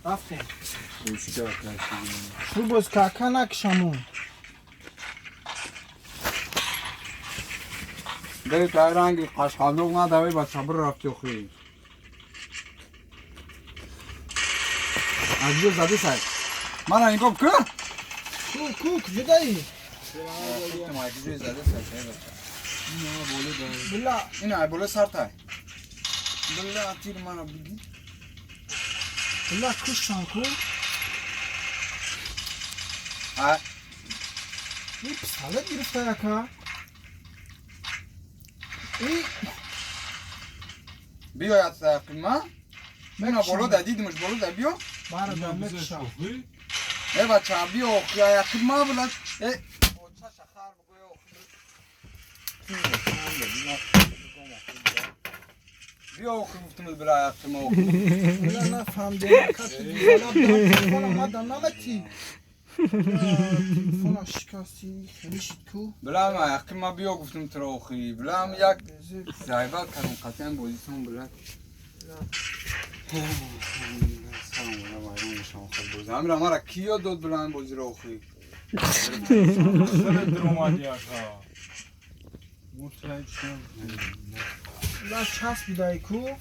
Рафтем. Шу боз кака накшамон. Бери та ранги қашқандоқ надавай, бача, бір рафти охи. Аз ҷо зади сай. Мана нигоҳ ку. Ку, ку, куҷодаи? Зади сай, бача. Била. Ина ай боло сартай. Била, тир мана биги. Била, куштан ку. А И пистолет гирифта яка. И биё ятсақима. Мена боло да дидимш, боло да биё. Бара да мекшам. Э, бача, биё яқима, била. Э, очаша хар бугӯё. Биё охи, гуфтам, била яқима охи. Била, нафаҳмидем. Кати телефона мада намети. Телефона шикасти, хеле шид ку. Била, ма яқима биё гуфтам туро охи. Била, ам як зайбат кардам, қатъиян бозисон, била. Амира мара ки ёд дод, била, ин бозиро охи? Била, часбидай ку.